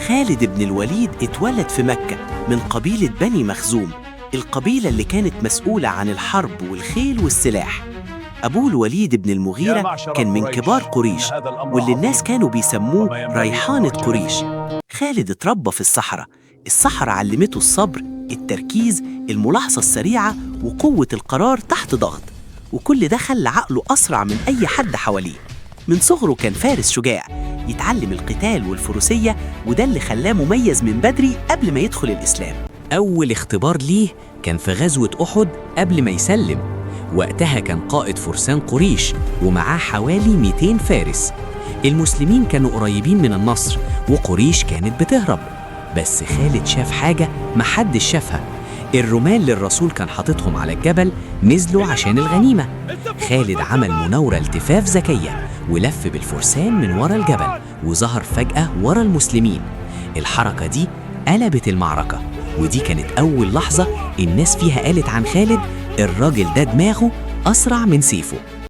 خالد بن الوليد اتولد في مكة من قبيلة بني مخزوم، القبيلة اللي كانت مسؤولة عن الحرب والخيل والسلاح. أبوه الوليد بن يا المغيرة معشر كان من قريش، كبار إن قريش، هذا الأمر واللي الناس عظيم كانوا بيسموه وما ينبغي أن ريحانة نؤجله. قريش. خالد اتربى في الصحراء. الصحراء علمته الصبر، التركيز، الملاحظة السريعة، وقوة القرار تحت ضغط، وكل ده خلى عقله أسرع من أي حد حواليه. من صغره كان فارس شجاع، يتعلم القتال والفروسية، وده اللي خلاه مميز من بدري قبل ما يدخل الإسلام. أول اختبار ليه كان في غزوة أحد قبل ما يسلم. وقتها كان قائد فرسان قريش ومعاه حوالي 200 فارس. المسلمين كانوا قريبين من النصر وقريش كانت بتهرب، بس خالد شاف حاجة محدش شافها. الرومان اللي الرسول كان حاططهم على الجبل نزلوا عشان الغنيمة. خالد عمل مناورة التفاف ذكية ولف بالفرسان من ورا الجبل وظهر فجأة ورا المسلمين. الحركة دي قلبت المعركة، ودي كانت أول لحظة الناس فيها قالت عن خالد: الراجل ده دماغه أسرع من سيفه.